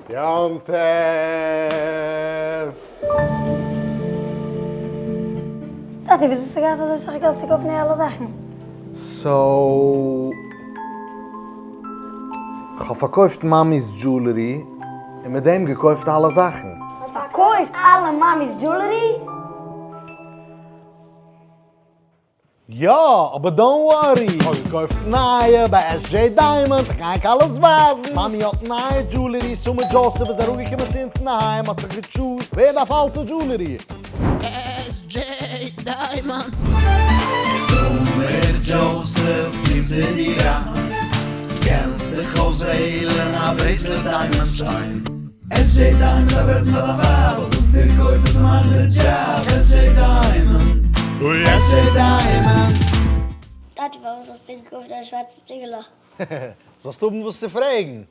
יום טוב! טאטי, וויאזוי האסטו געהאט אזוי סאך געלט צו קויפן די אלע זאכן? so, כ'האב פארקויפט מאמי'ס jewelry און מיט דעם געקויפט אלע זאכן. האסט פארקויפט אלע מאמי'ס jewelry? יא, אבער don't worry, איך האב געקויפט נייע ביי SJ Diamond, איך גיי ענק אלעס ווייזן, מאמי האט נייע jewelry, סומער דזשאוסעף איז אראפגעקומען צו אונז אינדערהיים, האט זיך געטשוזט, ווער דארף אלטע jewelry? SJ Diamond. סומער דזשאוסעף קומט צו דיר אריין, קענסט דיך אויסוועהלן א bracelet diamond שטיין. SJ Diamond א present פאר דיין ווייב, איך זאג דיר קויף עס און מאך די דזשאב, SJ Diamond, אוי SJ Diamond. טאטי פארוואס האסטו געקויפט א שווארצע ציגעלע? זאלסט האבן וואס צו פרעגן.